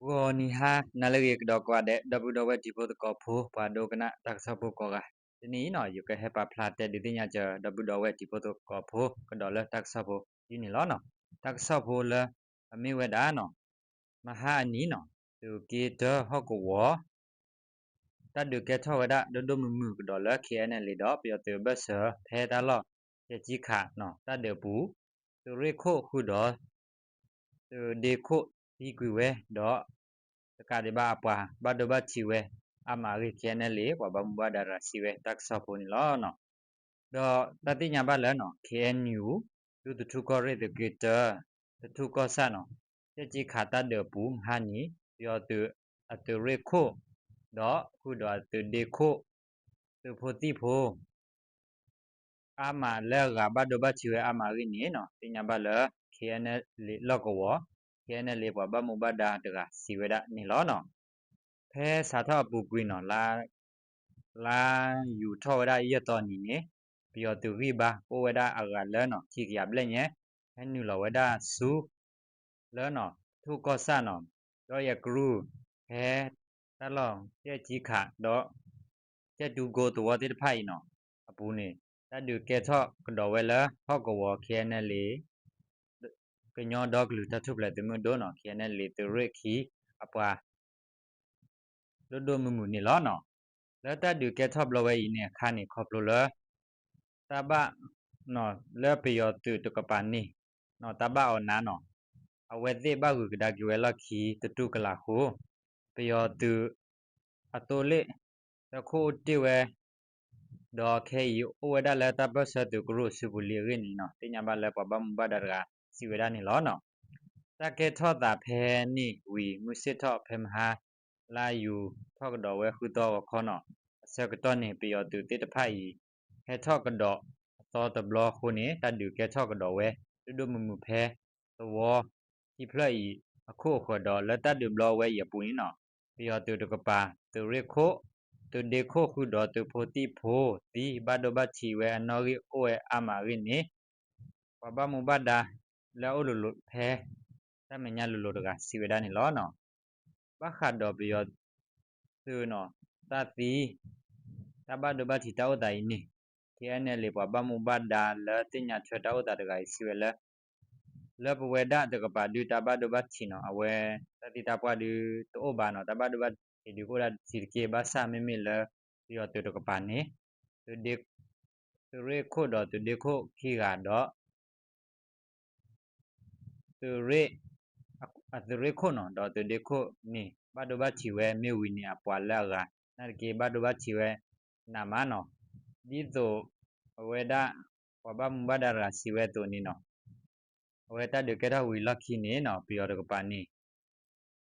ဂီၤနံၤဟါနၤလၢအဂ့ၤ ကဒီးကိးဂၤဒဲး ဒီပုၢ်ဒီဝဲၢ်တံၤဖိသကိးဖိ ပှၤဒိကနၣ်တၢ်ကစီၣ်ဖိကိးဂၤ, တနံၤအံၤနီၤ ယကဟဲပာ်ဖျါတဲဒုးသ့ၣ်ညါစၢၤ ဒီပုၢ်ဒီဝဲၢ်တံၤဖိသကိးဖိ ကဒီးလၢတၢ်ကစီၣ်ဖိဒ်န့ၣ်လီၤနီၤ. တၢ်ကစီၣ်ဖိလၢအမ့ၢ်ဝဲဒၣ်နီၤ မဟါအနံၤနီၤ သုးက့တၢဟီၣ်ကဝီၤ တၢ်ဒုးကဲထီၣ်ဝဲဒၣ်ဒိၣ်ဒိၣ်မုၢ်မုၢ်ကဒီးလၢ KNLA ဒီးပယီၤသုးအဘၢၣ်စၢၤ ဖဲတၢ်လီၢ်ကၠဲးကၠံခးနီၤ တၢ်ဒုးအပူၤ, သုးရ့ၣ်ခိၣ်ဃုာ်ဒီး သုးဒ့ခိၣ်သံကွံာ်ဝဲ, ဒီးတကးဒံးဘၣ်အပှၤဘၣ်ဒိဘၣ်ထံးဝဲအါမးအဂ့ၢ် KNLA ပှၤဘၣ်မူဘၣ်ဒါတဂၤစံးဝဲတၢ်ကစီၣ်ဖိန့ၣ်လီၤ. ဒီးတၢ်သ့ၣ်ညါဘၣ်လၢနီၤ KNU ဒူသထူၣ်ကီၢ်ရ့ၣ်သုးက့တၢ သထူၣ်ကီၢ်ဆၣ်နီၤ ကၠဲးကၠံခးတၢ်ဒုးအပူၤ မဟါနံၤ ပယီၤသုးအသုးရ့ၣ်ခိၣ် ဒီးဃုာ်ဒီးအသုးဒ့ခိၣ် သုးဖိသံၣ်ဖိ အါမးလၢအဂၤဘၣ်ဒိဘၣ်ထံးဝဲအါမးအဂ့ၢ်န့ၣ်နီၤ သ့ၣ်ညါဘၣ်လၢ KNLA လီၢ်ကဝီၤ KNLA ပှၤဘၣ်မူဘၣ်ဒါတဂၤစံးဝဲဒၣ်န့ၣ်လီၤ. ဖဲစးထီၣ်အပူၤကွံာ်နီၤ လါယူၤထီၣ်ဝဲဒၣ်ယဲၢ်သီနံၤန့ၣ် ပယီၤသုးဂံၢ်ဘါကအိၣ်ဝဲဒၣ်အဂၤလၢနီၤ ခံကယၤဘျဲၣ်ညါ ဟဲနုာ်လီၤဝဲဒၣ်ဆူ လၢနီၤ သထူၣ်ကီၢ်ဆၣ်နီၤ ဒီးယဲၢ်ကရူၢ် ဖဲတၢ်လီၢ်ကၠဲးကၠံခးဒီး ကၠဲးတူကိသဝီသ့ၣ်တဖၣ်အံၤနီၤ အပူၤန့ၣ် တၢ်ဒုးကဲထီၣ်ကဒီးဝဲလၢဟီၣ်ကဝီၤ KNLA ကညီဒီကလုာ်တၢ်ထူၣ်ဖျဲးသုးမုၢ်ဒိၣ်နီၤ KNLA သုးရ့ၣ်ခံအပှၤ ဒိၣ်ဒိၣ်မုၢ်မုၢ်န့ၣ်လီၤနီၤ. လၢတၢ်ဒုးကဲထီၣ်ဘျီဝဲအံၤန့ၣ်အခါန့ၣ် ခီဖျိလၢ တၢ်ဘၣ် လၢပယီၤသုးတကပၤန့ၣ် တၢ်ဘၣ်အီၤနါနီၤ အဝဲသ့ၣ်ဘၣ်ဂုာ်ကဒါက့ၤဝဲလီၢ်ခံတတူၢ်ကလာ်အဃိ ပယီၤသုးအသိလ့ၣ် တၢ်ခိၣ်အိၣ်တ့ၢ်ဝဲ ဒီးခဲအံၤအိၣ်ဝဲဒၣ်လၢတၢ်ပၢၢ်ဆၢသုးကရူၢ်အစုပူၤလံအဂ့ၢ်န့ၣ်နီၤ သ့ၣ်ညါဘၣ်လၢပှၤဘၣ်မူဘၣ်ဒါတဂၤစံးဝဲဒၣ်န့ၣ်လီၤနီၤ. တၢ်ကဲထီၣ်သးဖဲန့ၣ်ဝံၤ မုၢ်ဆ့ၣ်ထီၣ်ဖဲမဟါ လါယူၤထီၣ်ကဒီးဝဲဃုသီဂီၤခီနီၤ အဆၢကတီၢ်န့ၣ် ပယီၤသုးသ့ၣ်တဖၣ်အံၤ ဟဲထီၣ်ကဒီးအသီတဘျီအဃိန့ၣ် တၢ်ဒုးကဲထီၣ်ကဒီးဝဲ ဒိၣ်ဒိၣ်မုၢ်မုၢ်ဖဲ သဝီခံဖျၢၣ်အံၤအခိၣ်အဃၢၤဒီး လၢတၢ်ဒုးဘျီဝဲအံၤအပူၤန့ၣ်နီၤ ပယီၤသုးတကပၤ သုးရ့ၣ်ခိၣ် သုးဒ့ခိၣ်ဃုာ်ဒီးသုးဖိသံၣ်ဖိသံ ဘၣ်ဒိဘၣ်ထံးဝဲအနီၣ်ဂံၢ်အိၣ်ဝဲအါမးအဂ့ၢ်န့ၣ် ပှၤဘၣ်မူဘၣ်ဒါလၢအအိၣ်လိၤလိၤဖဲ တၢ်မဲာ်ညါလိၤလိၤတဂၤစံးဝဲဒၣ်န့ၣ်လီၤ. ဘၣ်ဃးဒီးပယီၤသုးနီၤ တၢ်သံ တၢ်ဘၣ်ဒိဘၣ်ထံးတၢ်အိၣ်သးအံၤန့ၣ် KNLA ပှၤဘၣ်မူဘၣ်ဒါလၢသ့ၣ်ညါထွဲတၢ်အိၣ်သးတဂၤအံၤစံးဝဲလၢ လၢပဝဲဒၣ်တကပၤဒုးတၢ်ဘၣ်ဒိဘၣ်ထံးနီၤ အဝဲတၢ်သံတၢ်ပှၢ်ဒုးတအိၣ်ဘၣ်နီၤ တၢ်ဘၣ်ဒိဘၣ်ထံးဒုးကအိၣ်ဒၣ်တဆံးတက့ၢ် ဘၣ်ဆၣ်မ့မ့ၢ်လၢပယီၤသုးတကပၤန့ၣ် သုးရ့ၣ်ခိၣ်ဒီးသုးဒ့ခိၣ်ခံဂၤဒီး သုးရ့ၣ် အသုးရ့ၣ်ခိၣ်နီၤ ဒီးသုးဒ့ခိၣ်န့ၣ် ဘၣ်ဒိဘၣ်ထံးဝဲမ့ၢ်ဝံၤန့ၣ် အပှၤလၢအဂၤ နာ်သက့ ဘၣ်ဒိဘၣ်ထံးဝဲနးမးနီၤ. ဒ်သိးအဝဲဒၣ် ပှၤဘၣ်မူဘၣ်ဒါတဂၤစံးဝဲအသိးန့ၣ်နီၤ အဝဲတၢ်ဒုးကဲထီၣ်ဝံၤလီၢ်ခံန့ၣ်နီၤ ပယီၤတကပၤန့ၣ်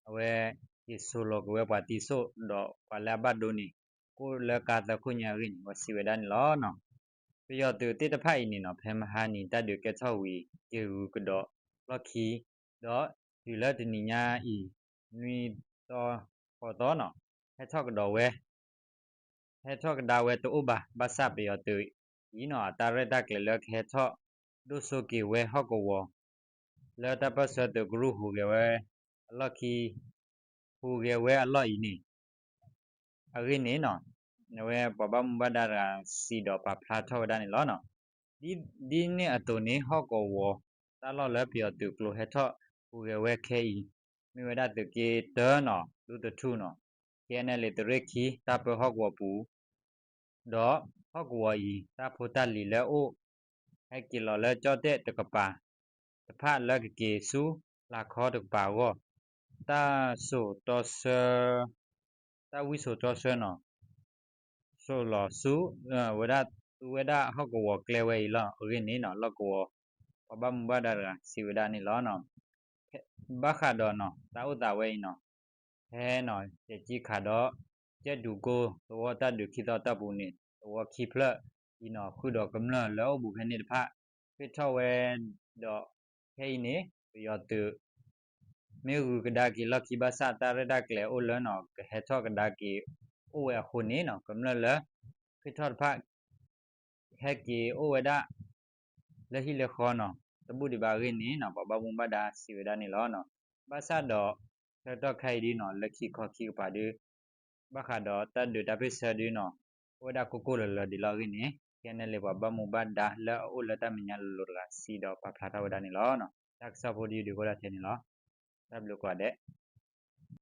အဝဲ က့ၤဆိးလီၤက့ၤဝဲပှၤသံစိၣ်ဒီးပှၤလၢအဘၣ်ဒိန့ၣ် ကအိၣ်လၢကါသၢခိၣ်ညါအဂ့ၢ်န့ၣ် ပှၤစံးဝဲဒၣ်န့ၣ်လီၤ. ပယီၤသုးသ့ၣ်တဖၣ်အံၤန့ၣ်နီၤ ဖဲမဟါနံၤတၢ်ဒုးကဲထီၣ်ဝံၤ က့ၤဂုၤကဒီးလီၢ်ခံ ဒီးတုၤလၢတနံၤညါအံၤ နွံသီဃိးသီနီၤ ဟဲထီၣ်ကဒီးဝဲ ဟဲထီၣ်ကဒါဝဲတအိၣ်ဘၣ် ဘၣ်ဆၣ်ပယီၤသုးအံၤနီၤ အတၢ်ရဲၣ်တၢ်ကျဲၤလၢကဟဲထီၣ်ဒိၣ်စိက့ၤဝဲဟီၣ်ကဝီၤ လၢတၢ်ပၢၢ်ဆၢသုးကရူၢ်ဟူးဂဲၤဝဲအလီၢ်ခံ ဟူးဂဲၤဝဲအလီၢ်အံၤန့ၣ် အဂ့ၢ်န့ၣ်နီၤ အဝဲပှၤဘၣ်မူဘၣ်ဒါတဂၤစံးဒီးပာ်ဖျါထီၣ်ဝဲဒၣ်န့ၣ်လီၤ. ဒ် ဒ်န့ၣ်အသိးန့ၣ် ဟီၣ်ကဝီၤတၢ်လီၢ်လၢပယီၤသုးကျိၤဟဲထီၣ်ဟူးဂဲၤဝဲခဲအံၤ မ့ၢ်ဝဲဒၣ်သုးက့တၢနီၤ ဒူသထူၣ်နီၤ KNLA သုးရ့ၣ်ခံ တၢ်ပၢဟီၣ်ကဝီၤပူၤ ဒီးဟီၣ်ကဝီၤအံၤ တၢ်ဖိတၢ်လံၤလၢအအိၣ် ဟဲက့ၤလီၤလၢကၠီၣ်တဲၣ်တကပၤ တဖၣ်လၢကက့ၤဆူလၤခီတကပၤအဂီၢ် တၢ်စိာ်တီဆှၢ တၢ်ဝံစိာ်တီဆှၢနီၤ စိာ်လီၤဆူ ဝဲဒၣ်သူဝဲဒၣ်ဟီၣ်ကဝီၤကျဲဝဲအံၤလီၤ. အဂ့ၢ်န့ၣ်နီၤ လီၢ်ကဝီၤ ပှၤဘၣ်မူဘၣ်ဒါတဂၤစံးဝဲဒၣ်န့ၣ်လီၤ. ဘၣ်ဃးဒီးနီၤ တၢ်အိၣ်သးဝဲအံၤနီၤ ဖဲနီၤ ကၠဲးကၠံခးဒီး ကၠဲးတူၤကိသဝီတၢ်ဒုးခံသီတၢ်ပူၤန့ၣ် သဝီခံဖျၢၣ်အံၤနီၤ ဃုာ်ဒီးကမျၢၢ်လၢအအိၣ်ဘူးဖဲန့ၣ်တဖၣ် ဃ့ၢ်ထီၣ်ဝဲဒီး ခဲအံၤန့ၣ် ပယီၤသုး မ့ၢ်ဂုၤကဒါက့ၤလီၢ်ခံဘၣ်ဆၣ် တၢ်ရဲၣ်တၢ်ကျဲၤအိၣ်လၢနီၤ ကဟဲထီၣ်ကဒါက့ၤအိၣ်ဝဲအဃိန့ၣ်နီၤ ကမျၢၢ်လၢ ဃ့ၢ်ထီၣ်တဖၣ် ဟဲက့ၤအိၣ်ဝဲဒၣ် လၢဟံၣ်လၢဃီနီၤ တဘူၣ်ဒံးဘၣ်အဂ့ၢ်န့ၣ်နီၤ ပှၤဘၣ်မူဘၣ်ဒါစံးဝဲဒၣ်န့ၣ်လီၤ. ဘၣ်ဆၣ်ဒီး ဆၢကတီၢ်ခဲအံၤဒုနီၤ လၢခံခီခံကပၤဒု ဘၣ်ဃးဒီးတၢ်ဒုးတၢ်ပၢၢ်ဆၢဒုနီၤ အိၣ်ဝဲဒၣ်ကိၢ်ကိၢ်လၢၤလၢၤဒံးလီၤအဂ့ၢ်န့ၣ် ခဲန့ၣ်လၢပှၤဘၣ်မူဘၣ်ဒါ လၢအအိၣ်လၢတၢ်မဲာ်ညါလိၤလိၤတဂၤစံးဒီးပာ်ဖျါထီၣ်ဝဲဒၣ်န့ၣ်လီၤ. တၢ်ကစီၣ်ဖိဒုဒုးကအိၣ်ဒၣ်ထဲန့ၣ်လီၤ. တၢ်ဘျုးကိးဂၤဒဲး.